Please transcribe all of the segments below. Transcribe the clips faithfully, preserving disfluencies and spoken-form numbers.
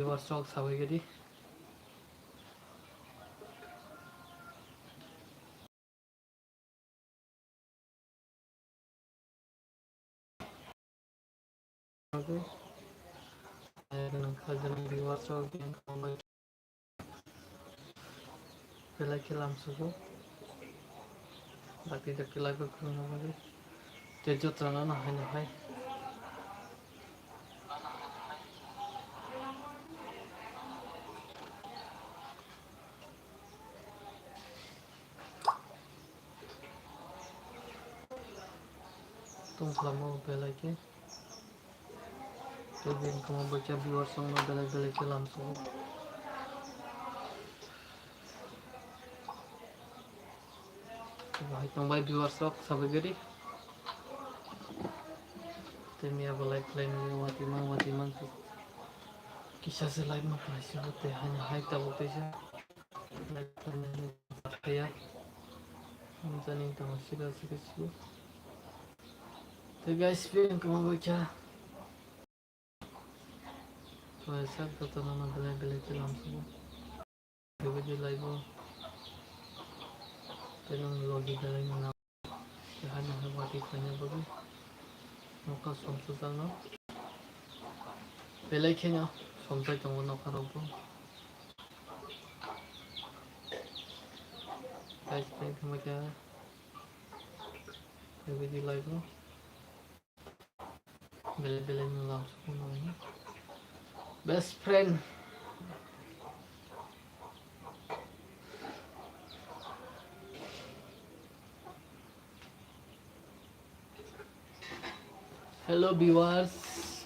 Viewers rok sabai gedi. Belai khe lamsugo. Dakti dakti live o khulumna bagwi. Tei jotono no hai no hai. Tong khlamo belai khe. Tei bini kwmao bai khe viewers rokno belai belai khe lamsugo. Bahai tongbai viewers rok sabai gedi. Tei miya bo live khlai mani watwi man watwi man kisa se live ma khlai se bo tei haino hai tabuk teisa. Kaya. Hamjani tamo sida sida sida. Tei guys, bini kwmao bai kha. Tei sak jotono no belai belai khe lamsugo. Bebadi live o. Tei nang logi belai no. Tei haino hai watwi khlaina bagwi nokha somsajak no. Belai kheno somsai tongo nokha rok bo. Guys, thank you, Mika. Bebadi live o. Belai belai no lamsugo no. Best friend. Hello viewers,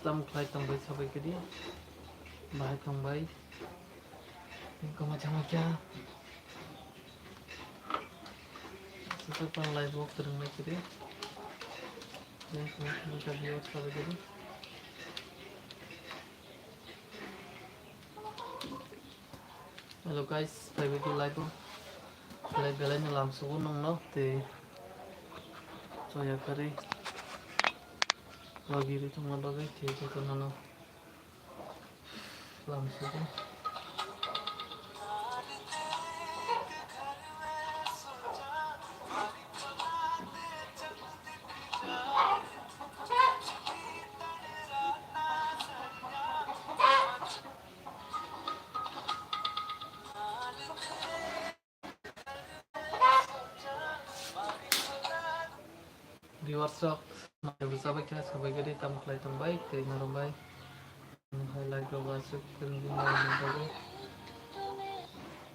tamo khlai tongbai sabai kedi. Bahai tongbai. Tei kwma chama kya? Sasa pan live o kwrwng nai kedi. Tei kwma chama kya viewers sabai kedi. Hello guys, phaibai di live o. Belai belai no lamsugo nongno tei choya kwrwi logi rwi tongma bagwi tei jotono no lamsugo. Viewers rok, naiwi sabai khe sabai gari tamo khlai tongbai, tei norok bai. Hai like rok aswk kwrwngwi nai nai bagwi.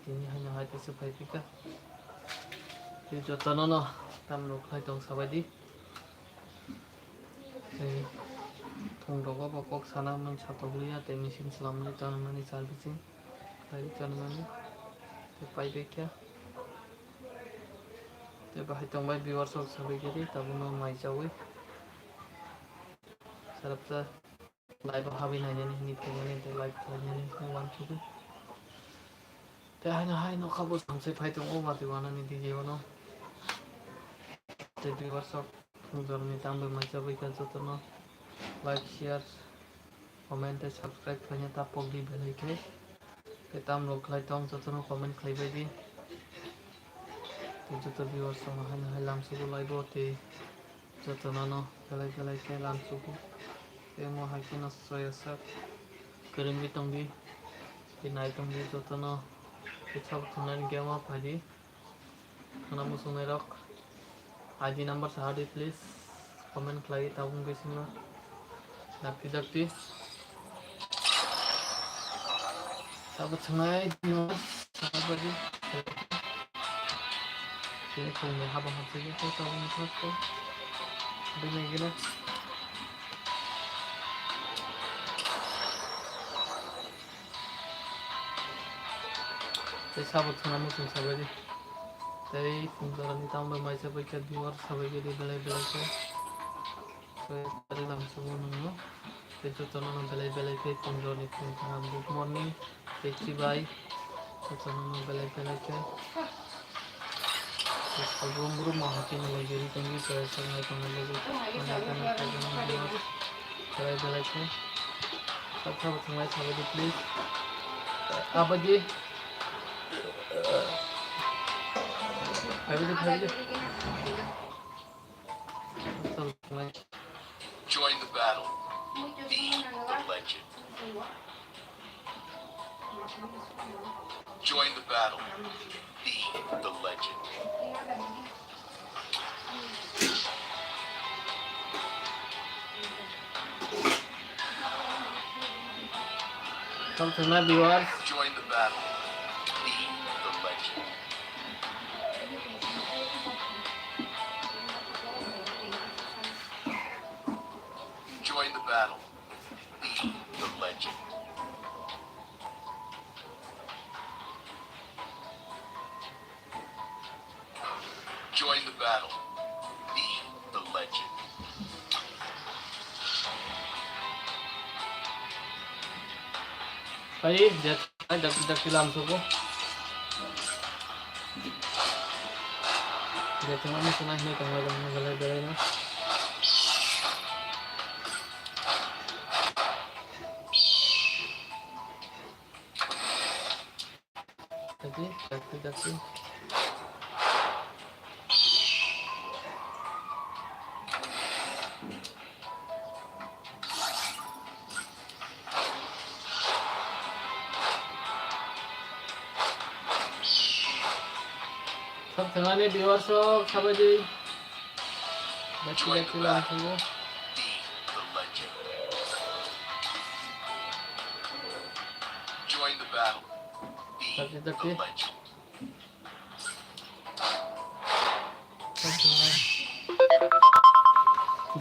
Tini haino hai tei se phai phika. Tei jotono no tamo khlai tong sabai di. Tei thung rogo bo kok sana mani satok liya tei machine swlamwi tonmani servicing khlai tonmani tei paibai khe. Tei bahai tongbai viewers rok sabai giri tabukno mai chawi sarapsa live o habwi nainani hinwi phaimani tei like khlainani hinwi wansugwi. Tei haino hai nokha bo samsai phai tongo watwi wanani digio no. Tei viewers rok jorni tambai mai chabai kha jotono like, share, comment tei subscribe khlaina ta pokdi belai khe. Tei tamrok khlai tong jotono comment khlai bai di. Tei joto viewers rok no haino hai lamsugo live o tei jotono no belai belai khe lamsugo. Tei omo hai kheno soya sak kwrwngwi tongdi. Tei nai tongdi jotono tei sabo thwngnani game o phaidi. Khwna muchungnairok I D number saha di please, comment khlai tabuk bisingno dakti dakti. Sabo thwngnai no saha di. Tini khungni haba hapjagwi khe tabukni first o. Bini gina. Tei sabo thwngna muchung sabai di. Tei phungjorani tambai mai chabai khe viewers sabai gidi belai belai khe. Tei tari lamsugo nungno. Tei jotono no belai belai khe phungjorni phung kaham good morning. Tei chibai jotono no belai belai khe. Salbrum brum ma hati no loi giri tongwi tei sangai tongo logi. Belai belai khe. Sabo thanglai, sabo di, please. Abo di. Phaidi, phaidi. Sabo thanglai. Join the battle. Be the legend. Join the battle. Be the legend. Come to my viewers. Join the battle. Be the legend. Join the battle. Be the legend. Join the battle. Be the legend. Phaidi, je thwngnai dakti dakti lamsogo. Je thwngnai muchunai hinwi tonglaijak belai belaino. Thank you, thank you, thank you. Sab thangani viewers rok sabaidi. Join the battle. Be the legend. Join the battle. Be the legend.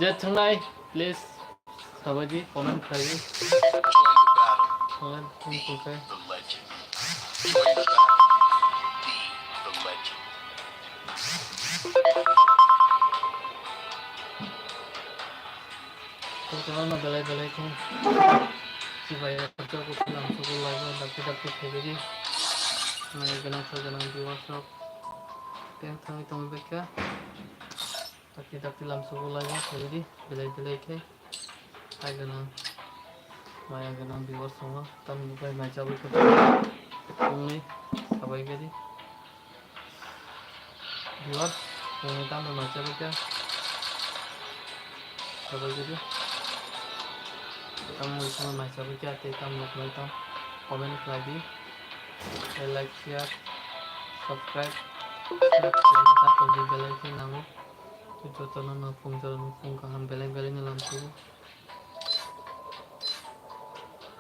Je thwngnai, please, sabaidi comment khlai di. Comment tong khe. Kotorma belai belai khe chibai ya, kotor kotor lamsogo laibo dakti dakti khaibidi. Maya gwnang sa gwnang viewers rok teng thangwi tongwi baikha. Dakti dakti lamsogo laibo khaibidi belai belai khe. Hai gwnang maya gwnang viewers rokno tamni bai mai chabwi khe wngwi sabai gadi. Viewers, chwng tamo mai chabwi kha. Sabai gidi. Tamo mai chabwi kha, tei tamo nuknai tamo comment khlai di. Tei like, share, subscribe, share khlaina ta tongdi, bell icon nango. Jotono no phung jora no phung kaham belai belai no lamsugo.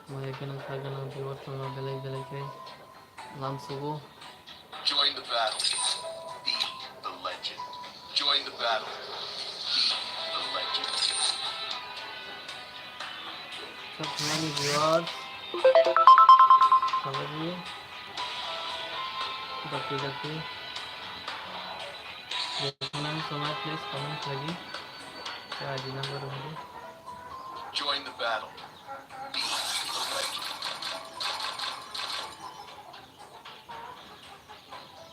Maya gwnang sa gwnang viewers rokno belai belai khe lamsugo. Join the battle. Be the legend. Join the battle. Be the legend. Sab thangani viewers, sabaidi dakti dakti. Jotono no somai please comment khlai di. Khe I D number rwdi. Join the battle. Be the legend.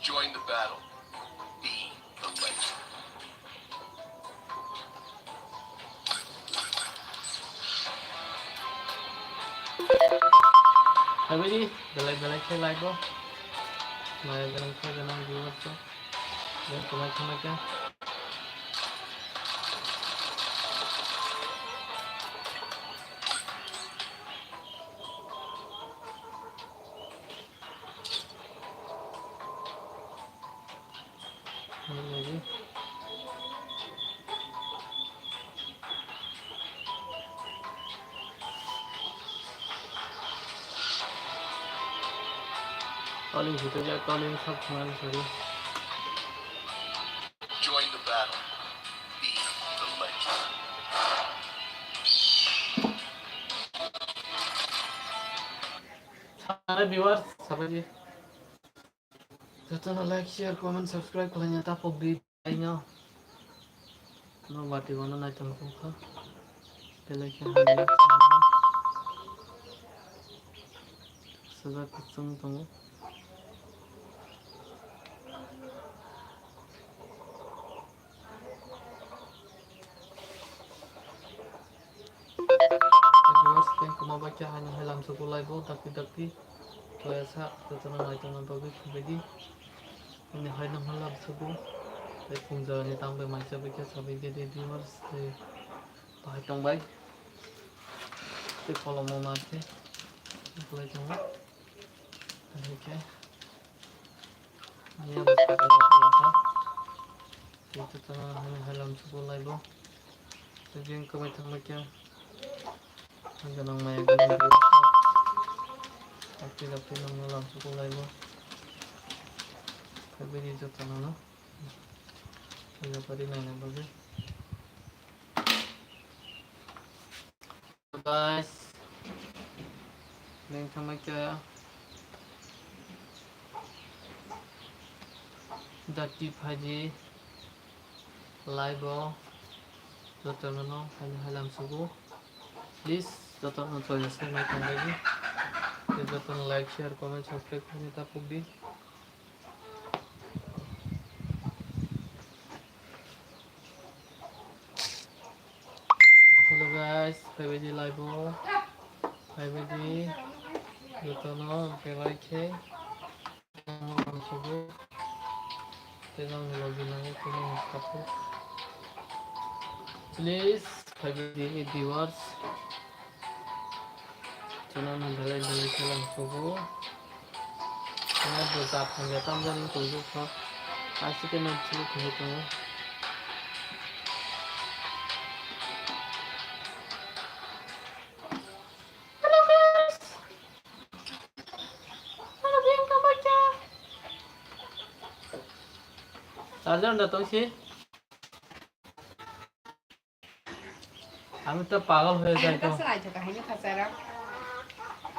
Join the battle. Be the legend. Sabaidi belai belai khe like o. Maya gwnang khe gwnang viewers rok. Belai belai khe like o. Calling hita ja, calling sab thumani sari. Join the battle. Be the legend. Sana viewers, sabaidi. Jotono like, share, comment, subscribe khlaina ta pokdi taino. No bati bono naitong tongkha. Belai khe hamya. Sajak kuchung tongo. Viewers, thank you. ma bai khe haino hai lamsugo laibo dakti dakti. Toya sa jotono naitongna bagwi khabaidi. Ani haino hai lamsugo. Tei phungjani tangbai maisa bai khe sabai khe de viewers tei bahai tongbai. Tei kolomo ma khe. Khlai tongo. Ani khe. Ani abo sakha sakha. Tei jotono haino hai lamsugo laibo. Tei jeng kwbai thangbai khe. Ang ganang maya ganang dua. Tapi tapi nang nang langsung kulai mo. Tapi di jota nang nang. Punya pari nang nang bagai. Guys, neng thamai kaya. Dati phaji. Live o jotono no haino hai lamsugo. Please jotono choya se mai tongbaidi. Tei jotono like, share, comment, subscribe khaina ta pukdi. Hello guys, phaibaidi live o. Phaibaidi jotono belai khe. Please, phaibaidi viewers. Chwngno belai belai khe lang sugo. Chwngno bo jat hamya tamjani tongkha. Aswk khe nai chini thangwi tongo. Hello guys. Hello Priyanka Bachcha. Charger da tongsi. আমি তো পাগল হয়ে যাই তো।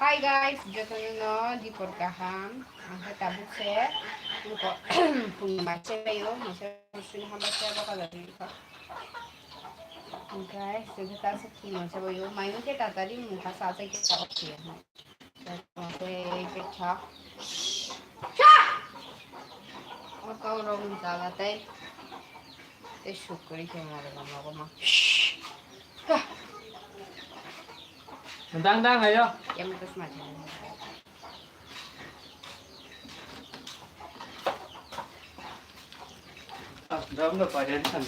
Hi guys, jotono no dipor kaham. Ang khe tabuk se phung maise bayo, maise sini hamba se baka jani kha. Guys, joto ta se phung maise bayo, mai khe tatari mukha sa se khe ta ok ya. Tei tei tha. Tha! O kau rong jaga tei. Tei sukri khe mare gama gama. Dang dang ayo. Yang terus macam. Ah, dam da pajan kan.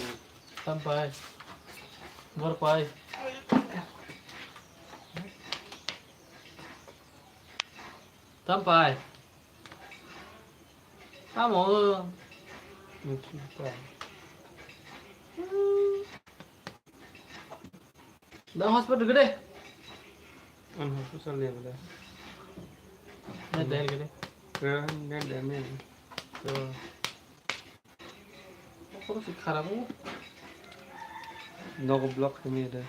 Tam pai. Bor pai. Tam pai. Amo. Dang hospital gede. An hospital ya gede. Ne der gede. Ya, ne der ne. To. Kok si kharap o? Nogo block kami ada.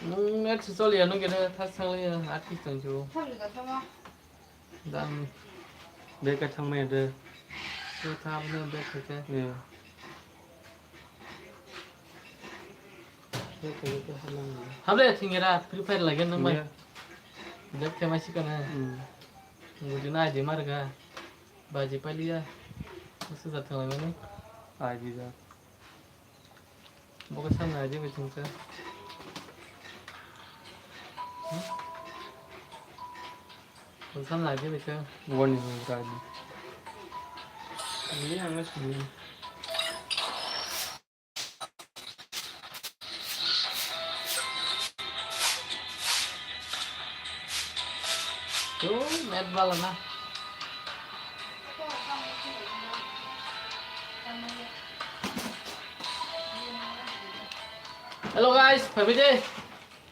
Nwng net se choliya, nwng khe thas thang liya, artist tong chu. Dang. Beka thang mai de. Chu thap ne bek khe. Ya. Bek khe ke halang. Hable thingira Free Fire lagi nwng mai. Ya. Bek khe mai sikana. Hmm. Gudi na aji marga. Baji paliya. Usu jat thang lai mani. Aji jat. Bo khe samna aidi bai chwng khe. Hmm? Bo samna aidi bai khe. Wani bo rani. Ni ang sini. Tu net bala na. Hello guys, phabi de.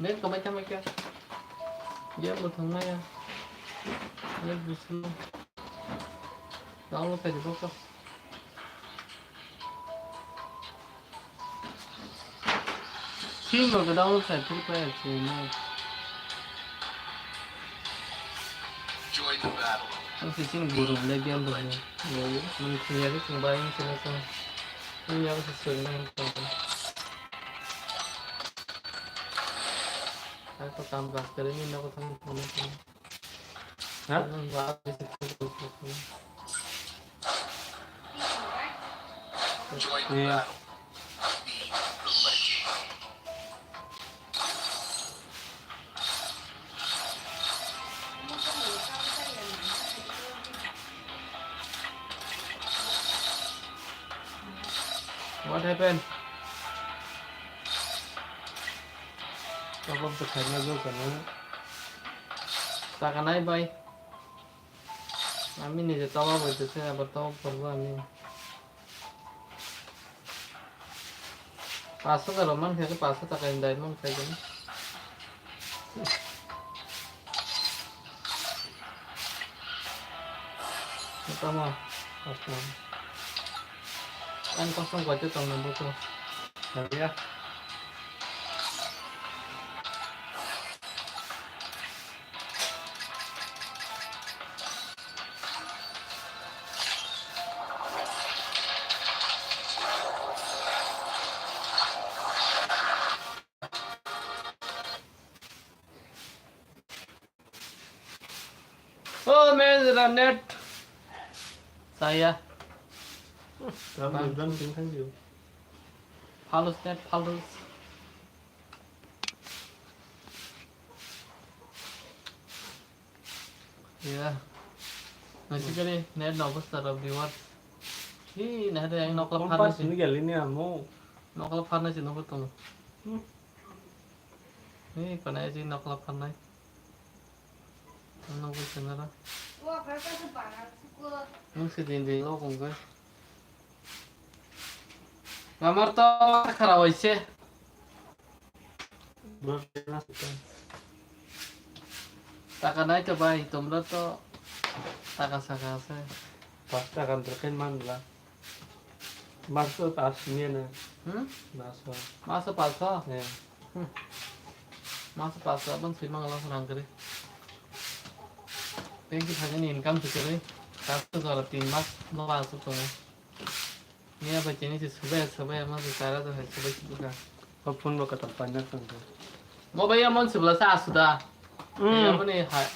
Net kamai thamai kha. Game bo thang maya. Net bisu. Download khai di bokto. Film no download khai Free Fire se na. Join the battle. Ang se chini guru le game bo ne. Nung thung ya ke thung bai ang se na sa. Thung ya ke se se na. Ang to kam gas kare ni na ko thang thang. Ha? Join the battle. Be the legend. What happened? Tabok to khaina jo kana. Takanai bai. Ami nije toba bai to se abo toba porbo ami. Paso ka roman khe paso taka ni diamond khai gani. Tamo. Ang kosong gua tu tong nang buku. Ya. Oh, man, the net. Saya. Kamu dan sing kan dia. Falus net, falus. Ya. Nasi kari net no bus taro viewers. Hi, nah ada yang nokla Kompas pharmacy. Ini kali ini amo. Nokla pharmacy nokla tong. Hmm. Ni kana isi nokla pharnai. Ano bui senara. Nung si din din lo kong kai. Mamar to khara hoise. Taka nai to bai, tomra to taka saka ase. Pas taka draken manla. Maso pas niya na. Hmm? Maso. Maso paso? Eh. Hmm. Maso paso abang sui mangala rang kari. Thank you, thajani income sui kari. Kaso jora tin mas no paso tongo. Niya bai chini si subai subai ama si tara to hai subai subai ka. O phone bo katam paina tong. Mo bai amon subla sa asuda. Hmm. Niya bani hai.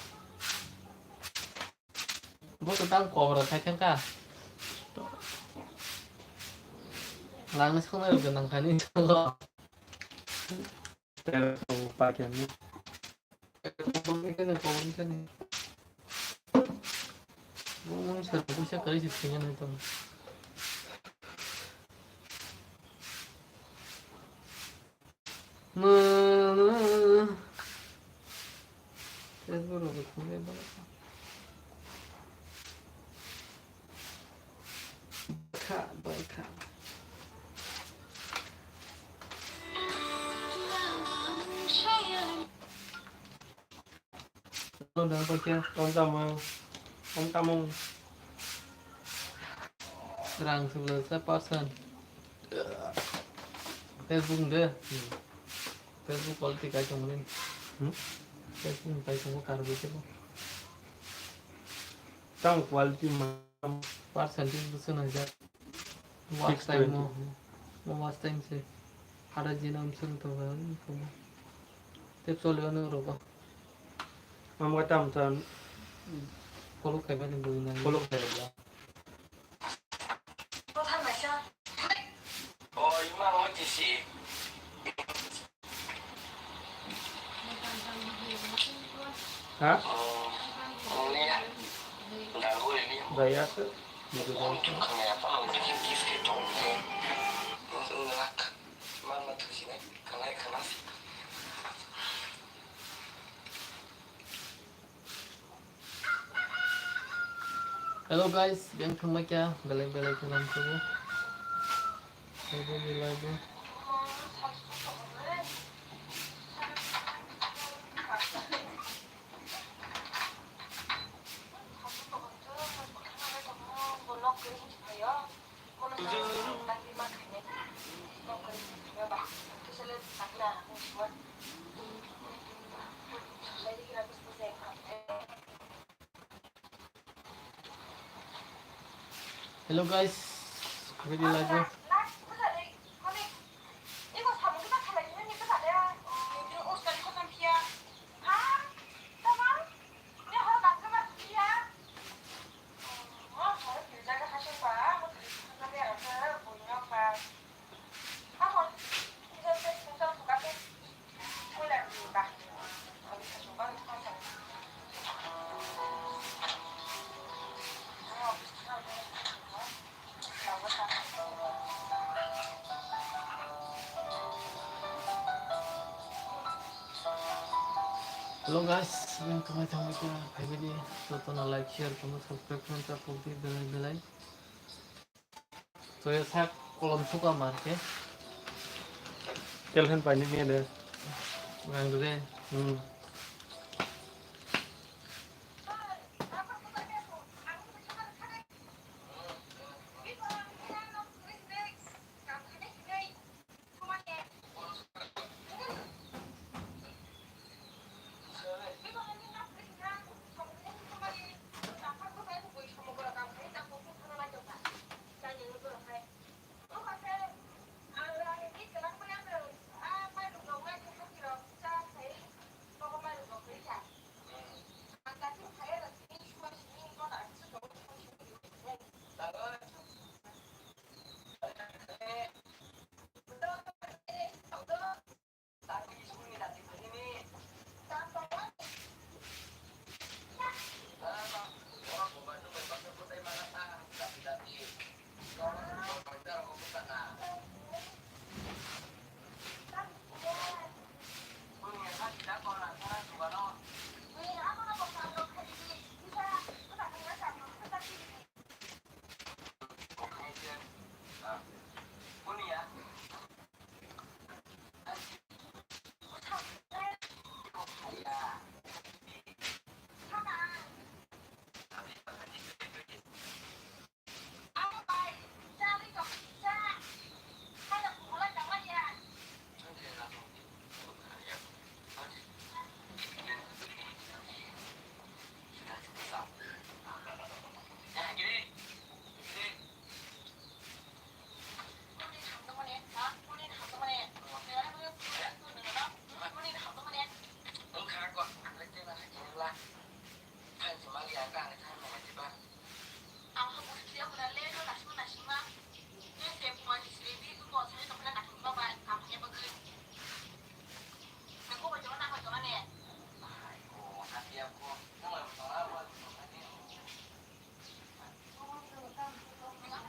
Bo to tang kobra khai thangka. Langni songna rok nang khani. Tel song pa kyan ni. Kobra khai thangka, kobra khai thangka. Bo mung sar puisa kari si thangka nai to. Mama. Facebook rok thumbai bala. Kha, bai kha. Tong tamo, tong tamo. Rang sebelas persen. Facebook de. Facebook quality kai tong rin. Hmm? Facebook kai tong kar bi tebo. Tang quality ma. Percentage busu na ja. Watch time mo. Mo watch time se. Hara jina amsal to ga. Te choli ano rogo. Mam kata amsan. Follow kaiba ni bui na. Follow kaiba. Ha? Daya se. Hello guys, beng thangma kya belai belai khe lam tubu. Hello belai bo. Hello guys, really live. Hello guys, yang tongwi tongwi khe phaibidi, jotono like, share, comment, subscribe khlai ta pokdi belai belai. To ya sak kolom suka mar khe. Tel hen paini mia de. Nang de. Hmm.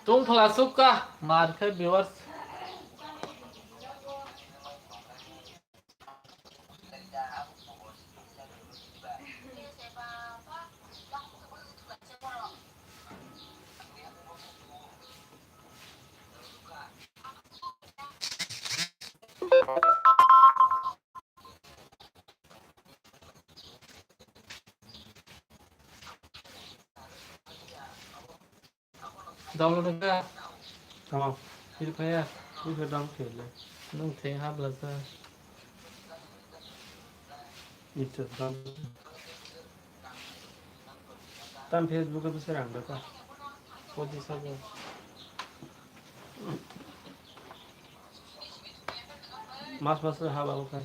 Tungphla sukha mar khe viewers. Download wngkha? Tamo. Free Fire. Free Fire download khaiyakle. Nwng theng habla sa. Instagram. Tam Facebook o bwsa rang da ta. Pojis hajar. Mas mas ha ba kha.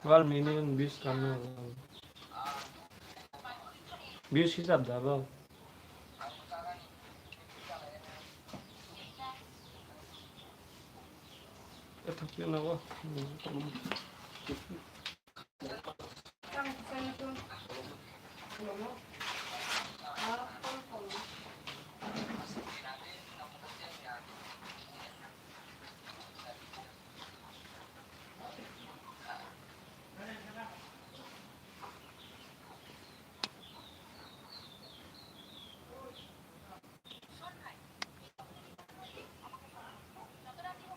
Wal minimum bis kam na. Bis hisab da ba. Ethok na ba.